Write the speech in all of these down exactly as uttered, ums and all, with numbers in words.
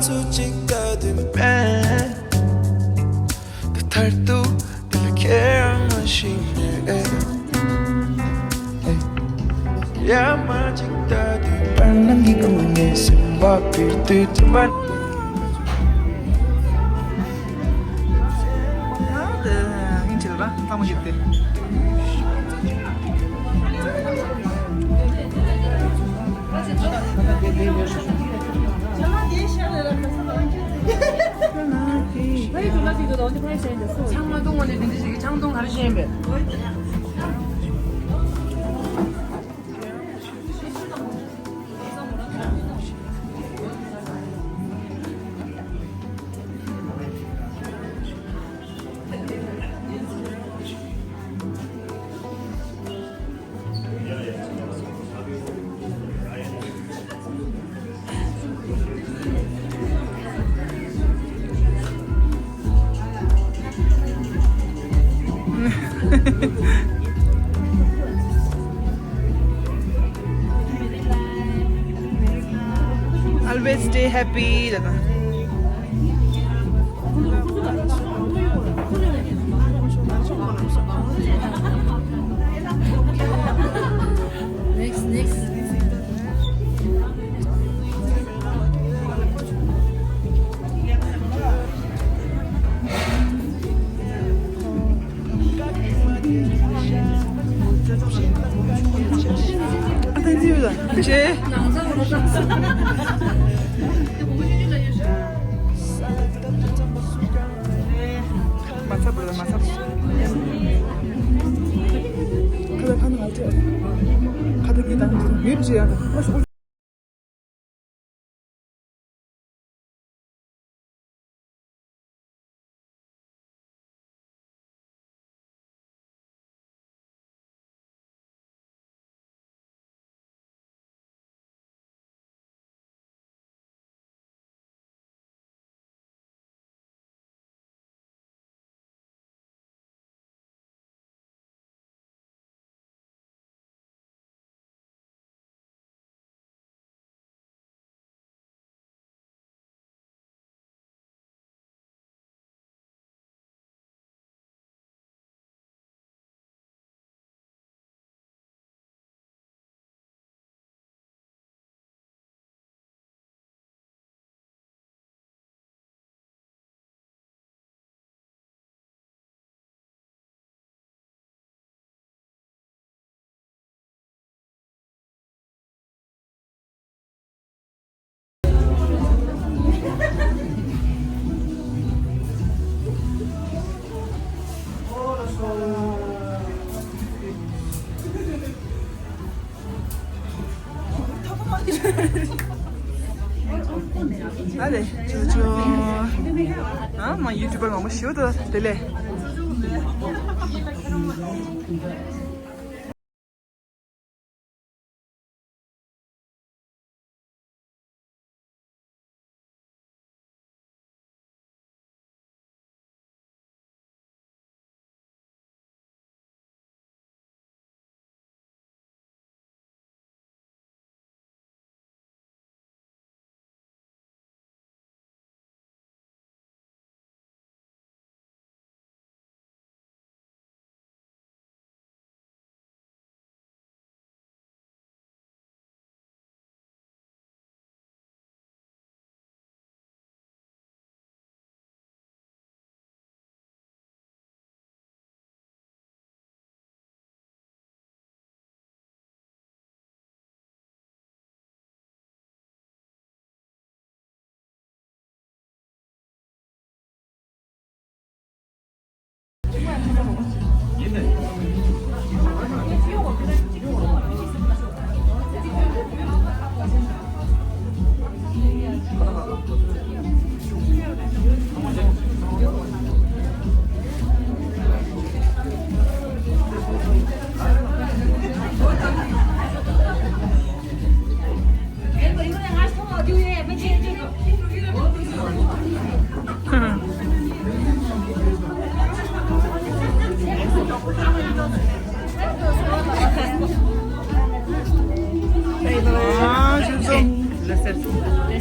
ཚོ་གཅིག་ལྟ་དུས་མེད། ད་མཐར་ཐུག་འདི་ལ་ཁྱེད་རང་མ་ཤེས་ནས། ཡ་མ་གཅིག་ལྟ་དུས་པར་ནང་གི་སྒོ་ནས་སེམས་པ་འཕེར་དུས་དྲན་པ། ཨིན་ཇི་ལ་ལ་ལྷ་མོ་ཡོད་དེ། ཆང་མ་འཐུང་བ་ནས་དེ་འདྲ་ཞིག་གི་ཆང་འཐུང་ག་རེ་བཤད་ཡིན་པས། Always stay happy. Next, next. མ་ཚབ་རེད། མ་ཚབ། ཁ་ལ་ཁ་ན་ང་ཚོ་ཁ་ཐུག་གི་དང་ཡོད་ཅི་ཡང་། ཨ་ལེ། ཅོ་ཅོ། ཨ་མ་ཡུ་ཊུབ་པར་མང་པོ་ཞིག་འདུག་དེ་ལས།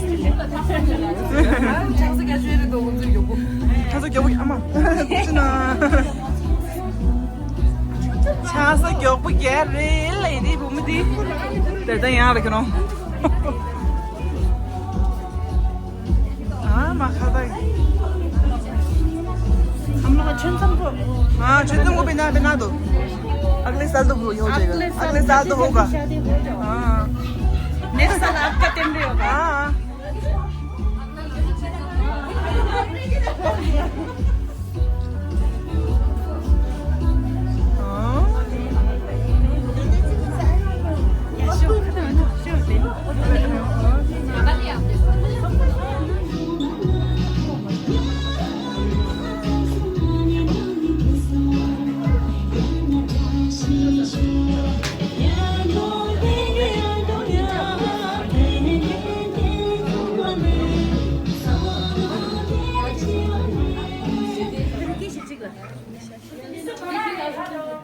ཆང་ས་རྒྱག་པོ་ཨ་མ། ཆང་ས་རྒྱག་པོ་རྒྱག་རེད་ལ་ཡིན་དེ་བུ་མོ་དེ། དེ་ལྟ་ཡང་ར་ཁྱོད་རང་། ཨ་མ་ཁ་ད། हम लोग का छुनसम को। हाँ, छुनसम को पहना, पहना दो। अगले साल तो हो, हो जाएगा। अगले साल अगले साल तो होगा। शादी हो जाओ। हाँ। नेक्स्ट साल आपका टेम भी होगा। हाँ।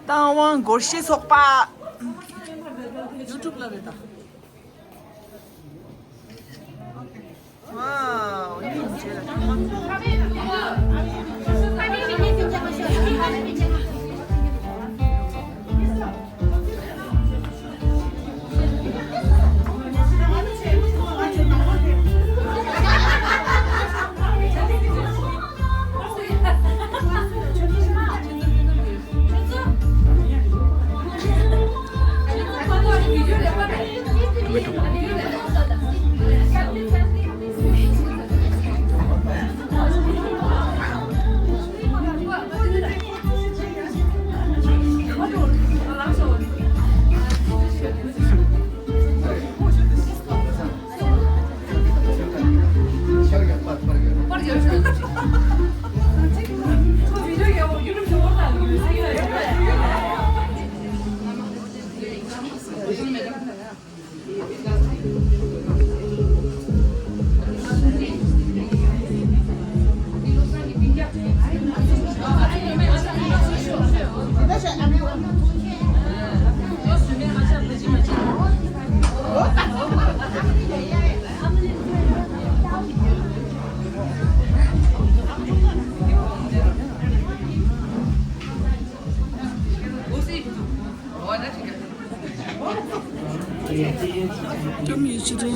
རྟ་དབང་སྒོར་གཞས་ཚོགས་པ། ཡུ་ཊུབ་ལ་རེད་ད།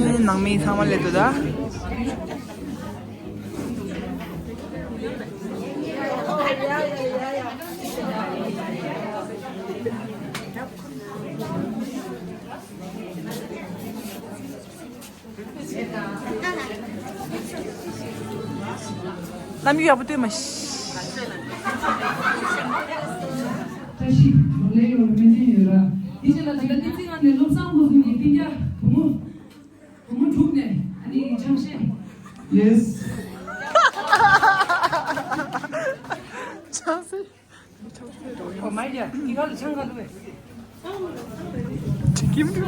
ཝའོ། ནང་མི་ཚང་མ་སླེབས་འདུག་ད། ལམ་ཡུལ་ཡག་པོ་སྟོན་མ་ཤི། བཀྲ་ཤིས་ལོ་ལེགས་ཡོང་བའི་སྨོན་འདུན་ཡོད་ར། དེ་རྗེས་ལ་ད་ལྟ་བསྟན་འཛིན་ངག་ནས་བློ་བཟང་ཁོ་ཚོ་གི་སྤུན་ཀྱག་བུ་མོ། བུ་མོ་དྲུག་ནས་ཨ་ནི་ཆང་བཤད། ཡེས། ཆང་བཤད། ཨོ་མའི་ཀོཌ། འདི་ག་ལ་ཆང་ག་འདུག་གས། ཁྱི་ཁྱིམ་དུ།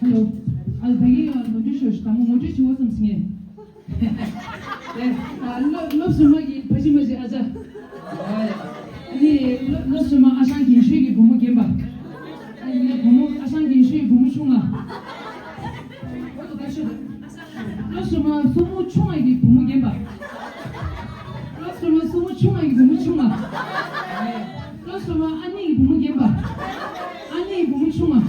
ཨ་ད་གིན་ཡང་ནོར་འཁྲུལ་ཤོར་ཤག་ད་མོ་ངོ་སྤྲོད་བྱེད་འོ་བསམ་སོང་ངས། ཨ་སློབ་སློབ་ཟུར་མ་གི་ཕ་ཆི་མ་ཆི་ཨ་ཅག་ཨ་ནི་སློབ་སློབ་ཟུར་མ་ཨ་ཞང་རྒན་ཤོས་ཀྱི་བུ་མོ་རྒན་པ། ཨ་ནི་བུ་མོ་ཨ་ཞང་རྒན་ཤོས་ཀྱི་བུ་མོ་ཆུང་བ། སློབ་ཟུར་མ་སྲུ་མོ་ཆུང་བ་གི་བུ་མོ་རྒན་པ། སློབ་ཟུར་མ་སྲུ་མོ་ཆུང་བ་གི་བུ་མོ་ཆུང་བ། སློབ་ཟུར་མ་ཨ་ནེ་གི་བུ་མོ་རྒན་པ། ཨ་ནེ་གི་བུ་མོ་ཆུང་བ།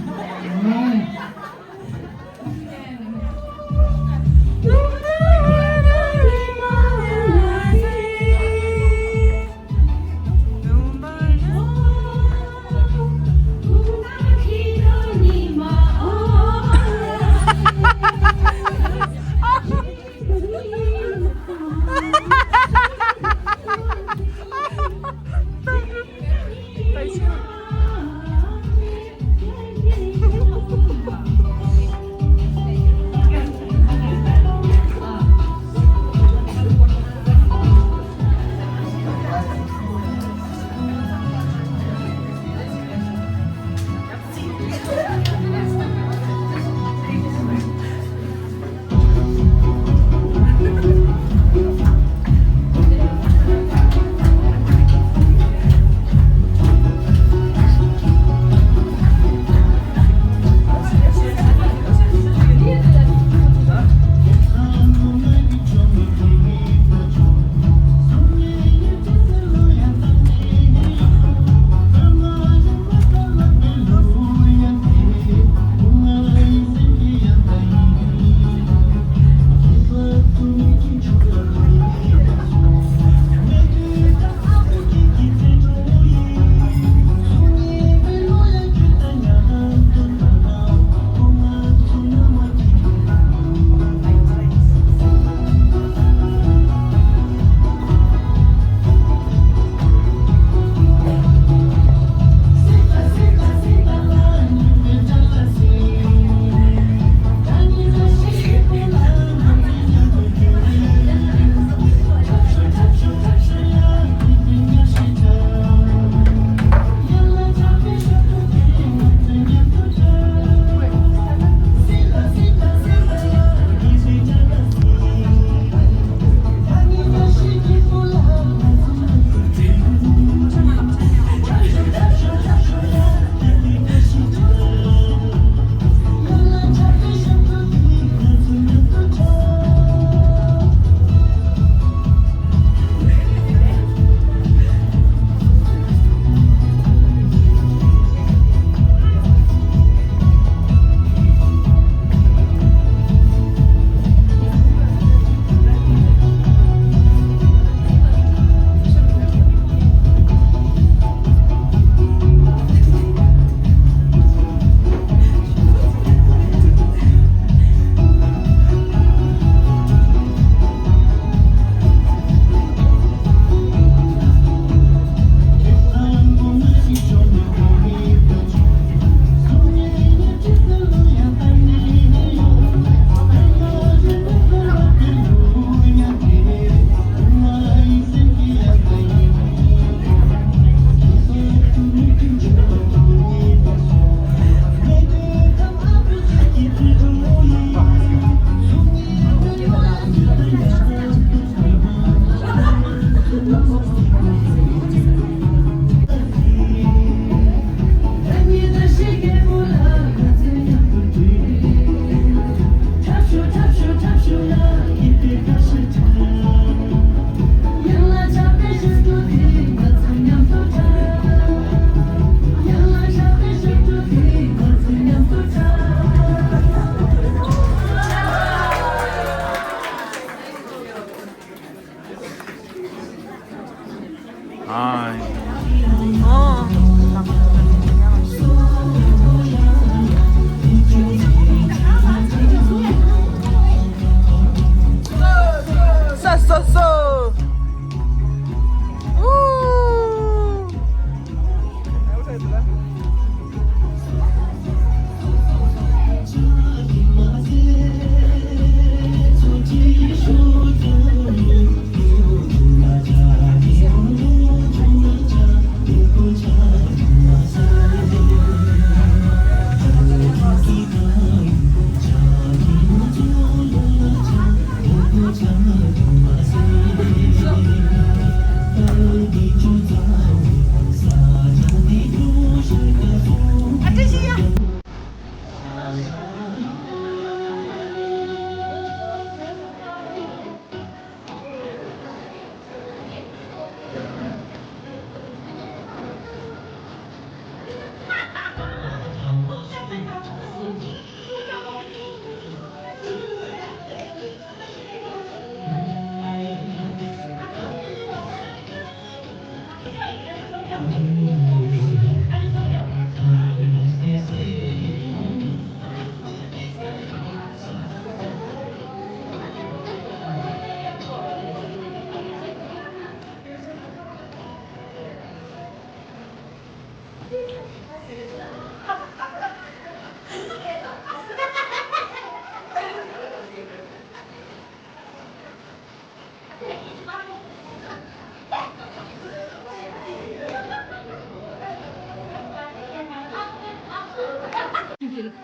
Korean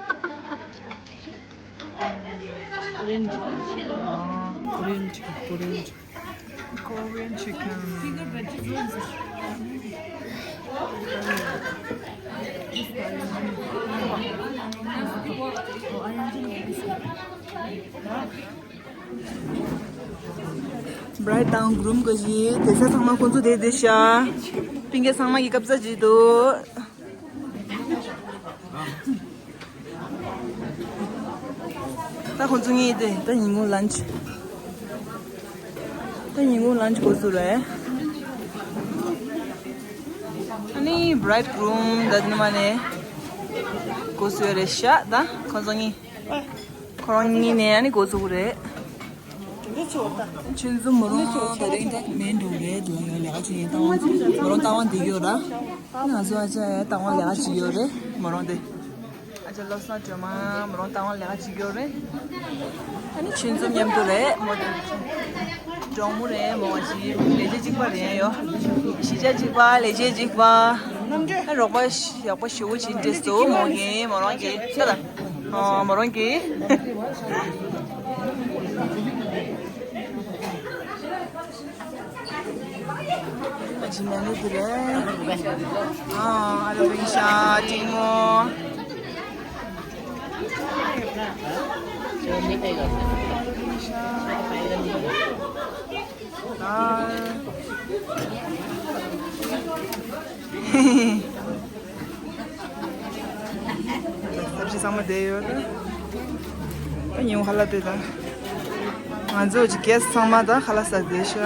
chicken, Korean chicken. Korean chicken. Bride དང་groom གི་ཞིག་དེ་ས་ཚང་མ་ཁོང་ཚོ་དེ་དེ་ཤ། པིང་གེ་ཚང་མ་གི་སྐབས་ས་ཅིག་འདུག་ད་ཁོང་ཚོ་གཉིས་དེ་ད་ཉིན་གུང་lunch། ད་ཉིན་གུང་lunch འགོ་ཚུགས་རེད། ཨ་ནི་bridegroom ད་དེ་ནས་མ་ནས་འགོ་ཚུགས་རེད་ཤག་ད་ཁོང་ཚོ་གཉིས། ཁོ་རང་གཉིས་ནས་ཨ་ནི་འགོ་ཚུགས་རེད། ཆུ་འཛོམས་མོ་རང་དེ་རིང་ད་མེད་འགྲོ་རེད། ལས་ཀ་བྱེད་ཡིན། རྟ་དབང་མོ་རང་རྟ་དབང་དེ་ཡོད་ར། ང་ཚོ་ཨ་ཅག་ཡ་རྟ་དབང་ལས་ཀ་བྱེད་ཡོད་རེད། མོ་རང་དེ་ཨ་ཅག་བློ་བཟང་སྒྲོལ་མ་མོ་རང་རྟ་དབང་ལས་ཀ་བྱེད་ཡོད་རེད། ཨ་ནི་ཆུ་འཛོམས་མཉམ་དུ་རེད། མོ་དེ་གྲོགས་མོ་རེད། མོ་ཅིག་ལས་བྱེད་གཅིག་པ་རེད་ཡོ། གཞིས་ཆགས་གཅིག་པ། ལས་བྱེད་གཅིག་པ། ཨ་རོགས་པ་ཡག་པོ་ཞེ་པོ་བྱེད་འདྲེས་སོ། མོ་གིས་མོ་རང་གིས་ཁྱོད་ལ། ཨོ་མོ་རང་གིས། ཨ་ཅི་མ་ནི་དེ་རེད། ཨ་ཨ་རོ་བིང་ཤ་ཏིང་མོ། ས་བཞི་ཚང་མ་བསྡད་ཡོད་རེད། ད་ཉིན་ཧ་ལ་དེ་དང་། ང་ཚོ་གི་guest ཚང་མ་ད་ཧ་ལ་ས་བསྡད་ཤག་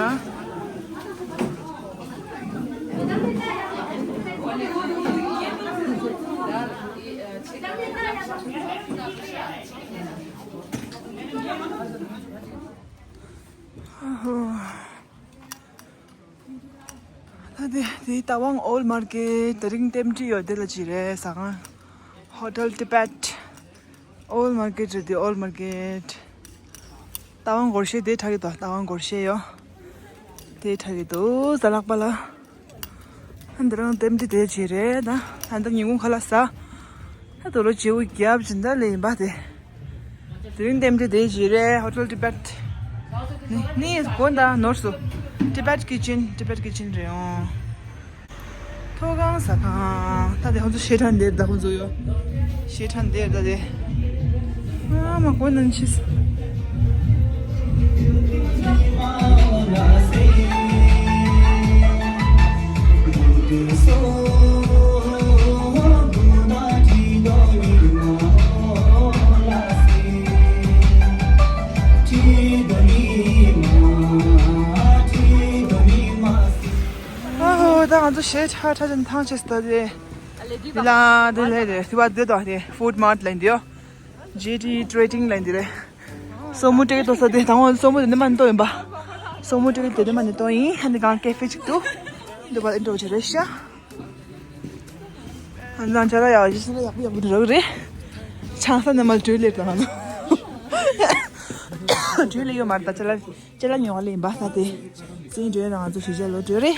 ཨ་ཧོ། ད་དེ་དེ་རྟ་དབང་old market དེ་རིང་རྟེན་འབྲེལ་ཡོད་དེ་ལ་ཅི་རེད་ཟ་ཁང་། Hotel Tibet old market རེད་དེ། Old market རྟ་དབང་སྒོར་གཞས་དེ་གྲགས་ཀྱི་འདུག་རྟ་དབང་སྒོར་གཞས་ཡོད་དེ་གྲགས་ཀྱི་འདུག་ཟ་ལག་པ་ལ། ཨ་འདི་རང་རྟེན་འབྲེལ་དེ་བྱས་རེད་ད། ཨ་འདི་ཉིན་གུང་ཁ་ལག་ཟ། ཨ་དོ་ལོ་བྱེའུ་རྒྱབ་ཅིག་འདི་ལས་ཡིན་པ་དེ། དེ་རིང་རྟེན་འབྲེལ་དེ་བྱས་རེད། Hotel Tibet ནི་ནི་དགོན་ད་ནོར་སོ། Tibet Kitchen Tibet Kitchen རེད་ཨོ། མཐོ་སྒང་ཟ་ཁང་། ད་དེ་ཁོང་ཚོ་གཞས་འཁྲབ་འདིར་ད་ཁོང་ཚོ་ཡོད། གཞས་འཁྲབ་འདིར་ད་དེ། ཨ་མ་དགོན་ནང་ཕྱིས། ཨ་ཧོ། ད་ང་ཚོ་གཞས་འཁྲབ་འཁྲབ་ཅིག་ཐང་ཆད་སོང་ད་དེ། ལ་དེ་ལས་རེད། དེ་བ་དེ་དོ་དེ་food mart ལ་འདི་ཡོ། J D Trading ལ་འདི་རེད། སོར་མོ་སྤྲད་ཀྱི་འདུག་ས་དེ་དང་པོ་སོར་མོ་དེ་འདི་མ་ནི་གཏོང་ཡིན་པ། སོར་མོ་སྤྲད་ཀྱི་དེ་འདི་མ་ནི་གཏོང་ཡིན། ཧ་ནི་གང་cafe ཅིག་འདུག་འདི་བ་ཨིན་འགྲོ་བྱེད་རེད་ཤག་ཨ་ནང་ཅ་ལག་ཡག་ཅིག་ཅ་ལག་ཡག་པོ་ཡག་པོ་འདི་རག་རེད། ཆང་ས་ནི་མ་བྲོས་ལེབ་དང་ང་ཚོ་བྲོས་ལེ་ཡོད་མ་རེད། ད་ཅ་ལག་ཅ་ལག་ཉོ་བ་ལེན་པ་ས་དེ་ཙིན་བྲོས་ན་ང་ཚོ་ཞི་ཅ་ལོ་བྲོས་རེད།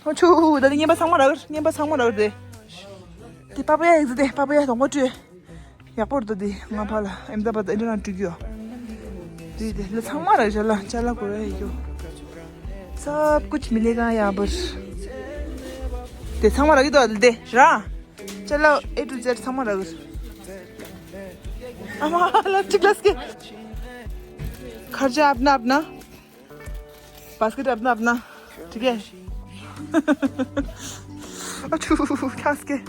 ཨོ་ཆུ་ད་དེ་རྔན་པ་ཚང་མ་རག་རྔན་པ་ཚང་མ་རག་དེ། དེ་པ་པ་ཡ་ཡིག་ཟི་དེ་པ་པ་ཡ་དང་པོ་བྲོས། ཡག་པོ་རེད་དོ་དེ། ང་ཕ་ལ་ཨེམ་ད་པ་དང་ཨེ་འདྲ་རང་སྤྲོད་རྒྱུ་ཡོད། དེ་དེ་ལ་ཚང་མ་རག་ཅ་ལག་ཅ་ལག་གོ་ཡ་ཡོད། सब कुछ मिलेगा यहाँ पर དེ་ཚང་མ་རག་གི་འདུག་དེ་ར། ཅ་ལག་A to Z ཚང་མ་རག་གི། ཨ་མ་ལ་གཅིག་ལ་སྐད། खर्चा अपना अपना। बास्केट अपना अपना। ठीक है। ཨ་ཆུ་ཁ་སྐད།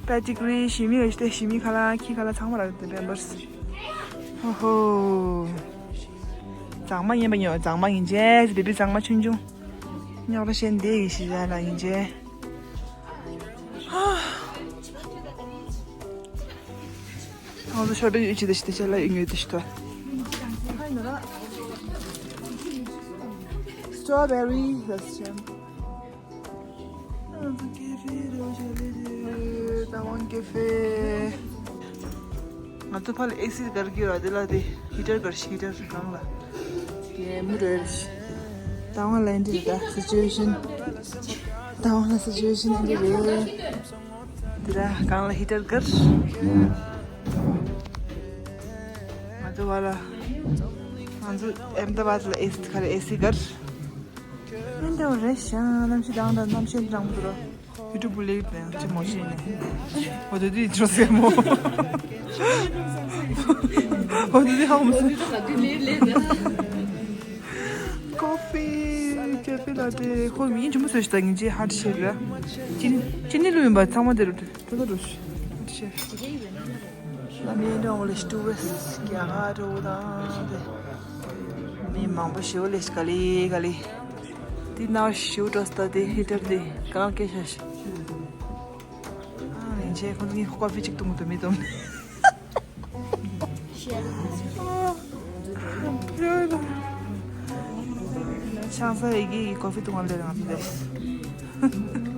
Pedigree ཞི་མི་འོ་ཞི་ཏེ་ཞི་མི་ཁ་ལག་ཁྱི་ཁ་ལག་ཚང་མ་རག་དེ་Pampers། ཧོ་ཧོ། གཙང་མ་ཡིན་པ་ཉོ། གཙང་མ་ཡིན་ཅེས་སི་བེ་བི་གཙང་མ་ཆུང་ཆུང་། རྙོག་དྲ་བཤད་འདི་ཡིན་ཤི་ཟ་ལ་ཡིན་ཅེས། ང་ཚོ་ཤོར་ཏེ་ཡོད་ཅི་ད་ཤི་ད་ཤ་ལ་ཡོད་ཉོས་ཏེ་ཤི་ད། Strawberry that's jam. ང་ཚོ་cafe རེད་ཤ་རེད་ཤ་རེད། ད་ཝང་cafe། ང་ཚོ་ཕ་ལ་AC གར་གྱི་ར་དེ་ལ་དེ་heater གར་ཤི་heater གང་ལ། དེ་མུ་རེད། ད་ཝང་ལ་འདི་ད་situation། ད་ཝང་ལ་situation འདི་རེད། ད་གང་ལ་ཧི་ཊར་གར། ང་ཚོ་བ་ལ། ང་ཚོ་ཨེམ་ད་བཱད་ལ་ཨེ་སི་ག་རེ་ཨེ་སི་གར། ཨེ་འདྲ་བ་རེད་ཤག་གནམ་གཤིས་དང་འདྲ། གནམ་གཤིས་འདྲ་མོ་འདུག་ར། ཡུ་ཊུབ་ལེགས་དེ་ཅི་མོ་ཤེས་ནས། འོ་དེ་དུས་ཅོ་སེ་མོ། འོ་དེ་དུས་ཧ་མོ་སེ། ཀོ་ཕི། ཀ་ཕེ་ལ་ཏེ། ཁོ་མིང་ཆུང་མོ་བཟོས་ཤིག་ད་ངེད་ཅི་ཧར་ཤེར་ར། ཅི་ནི་ཅི་ནི་ལུ་ཡིན་པ་ཚང་མ་དེ་རུ་ཏེ་ཏེ་ག་རུ་ཤི་ཧར་ཤེར། ལ་མི་འདྲ་བོ་ལས་ཏུ་རི་སི་ཊི་རྒྱ་གར་འགྲོ་དང་དེ། མི་མང་པོ་ཞེ་བོ་ལས་ག་ལེ་ག་ལེ། དེ་ནར་ཞུ་ཏོ་སྟ་དེ་ཧི་ཊར་དེ་གང་སྐད་ཤ་ཤ། ཨ་ནི་ཆེ་ཁོང་གཉིས་ཀོ་ཕི་གཅིག་བཏུང་དུ་མི་བཏུང་། ཆང་ས་ཡི་གེ་ཡི་ཀོ་ཕི་བཏུང་བ་ལས་རང་དེ་རེད།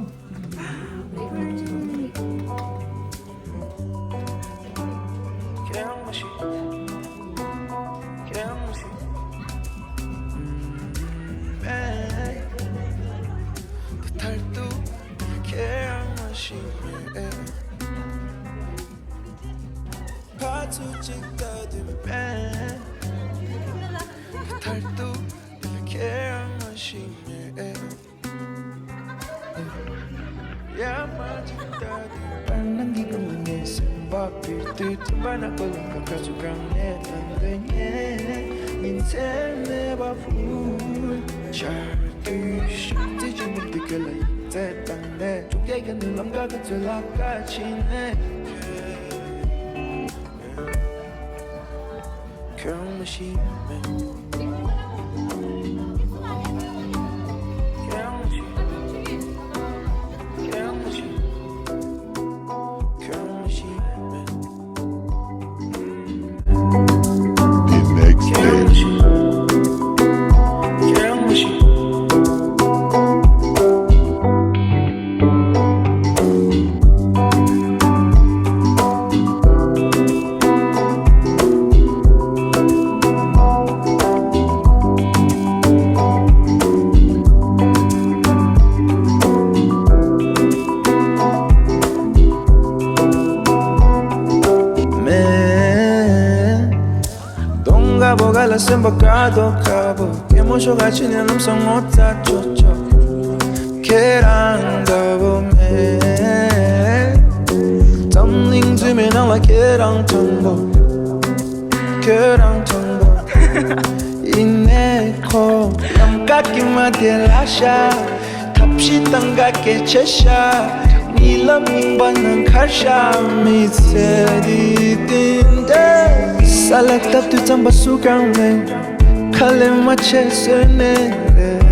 The next day. མེ། གདོང་དཀར་པོ་ག་ལ་སེམས་པ་དཀར་དོ་དཀར་པོ། སྐྱེད་མོ་ཤོག་ག་ཕྱི་ནས་ལམ་སང་ངོ་ཚ་ཅོག་ཅོག་ཁྱེད་རང་འདྲ་བོ་མེད། འཛམ་གླིང་འཛུལ་མའི་ནང་ལ་ཁྱེད་རང་དྲང་པོ། ཁྱོད་རང་དྲང་པོ། ཡིན་ནའི་ཁོ་ལམ་ཀ་གི་མ་དེ་ལ་ཤ། ཐབས་ཤེས་དང་ག་གེ་ཆེ་ཤ། གཉིད་ལམ་ཡིན་པ་ན་མཁར་ཤ། མི་ཚེ་འདི་བསྟན་ཏེ། ས་ལ་བཏབ་དུས་རྩམ་པ་སུ་གང་མེད། ཁ་ལས་མ་ཆད་བཟོས་ནས་རེད།